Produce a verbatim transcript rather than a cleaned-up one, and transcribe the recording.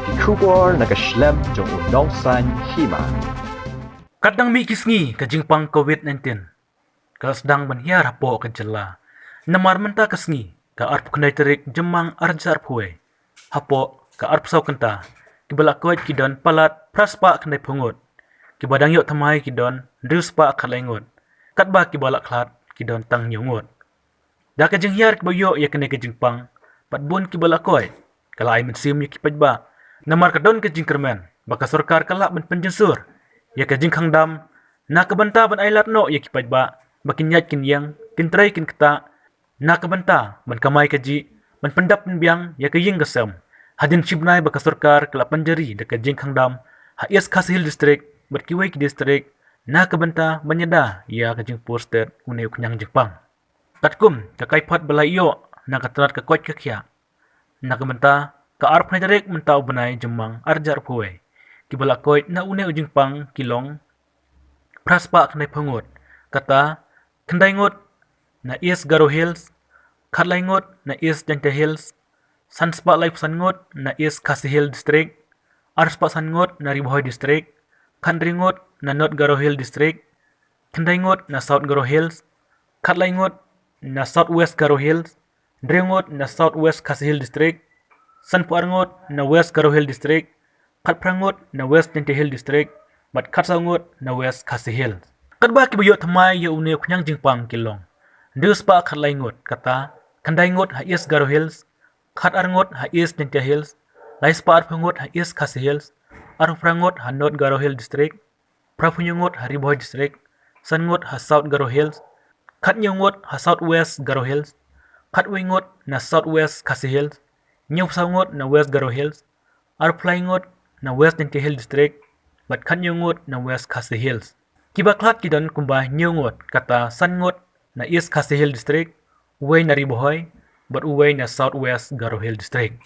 Ki khubor na ka shlem jong u nongsan hima. Katba dang mih ki sngi ka jingpang covid nineteen ka la sdang ban hiar hapoh ka jylla. Namar mynta ka sngi ka arphew khyndai tarik Jymmang arhajar arphew wei, hapoh ka arphew saw kynta kiba la koit ki don palat phra spah khyndai phew ngut, kiba dang ïoh thymmai ki don hynriew spah khatlai ngut, katba kiba la khlad ki don tang hynñiew ngut. Da ka jinghiar kiba ïoh ïa kane ka jingpang bad bun kiba la koit, ka la ai mynsiem ïa ki paidbah, namar ka don ka jingkyrmen ba ka sorkar ka lah ban pynjynsur ïa ka jingkhang dam na ka bynta ban ai lad noh ïa ki paidbah ba kin ïaid kin ïeng, kin trei kin ktah, na ka bynta ban kamai kajih, ban pyndap pynbiang ïa ka ïing ka sem. Hadien shibnai ba ka sorkar ka la pynjari da ka jingkhang dam ha East Khasi Hills District bad kiwei ki district na ka bynta ban ïada ïa ka jingpur stet une u khñiang jingpang. Katkum ka kaiphod ba la ïoh na ka tnat ka koit ka khiah, na ka bynta ka arphew khyndai tarik mynta u bnai Jymmang arhajar arphew wei, kiba la koit na une u jingpang ki long phra spah khyndai phew ngut, kata khyndai ngut na East Garo Hills, khatlai ngut na East Jaintia Hills, san spah laiphew san ngut na East Khasi Hills District, ar spah san ngut na Ri Bhoi District, khathynriew ngut na North Garo Hills District, khyndai ngut na South Garo Hills, khatlai ngut na South West Garo Hills, hynriew ngut na South West Khasi Hills District, sanphew ar ngut na West Garo Hills District, khatphra ngut na West Jaintia Hills District, bad khatsaw ngut na West Khasi Hills. Katba kiba ïoh thymmai ïa une u khñiang jingpang ki long hynriew spah khatlai ngut, kata khyndai ngut ha East Garo Hills, khatar ngut ha East Jaintia Hills, lai spah arphew ngut ha East Khasi Hills, arphew phra ngut ha North Garo Hills District, phra phew hynñiew ngut ha Ri Bhoi District, san ngut ha South Garo Hills, khathynñiew ngut ha South West Garo Hills, khatwei ngut na South West Khasi Hills, hynñiew phew saw ngut na West Garo Hills, arphew lai ngut na West Jaintia Hills District, bad khathynñiew ngut na West Khasi Hills. Kiba khlad ki don kumba hynñiew ngut, kata san ngut na East Khasi Hills District, uwei na Ri Bhoi, bad uwei na South West Garo Hills District.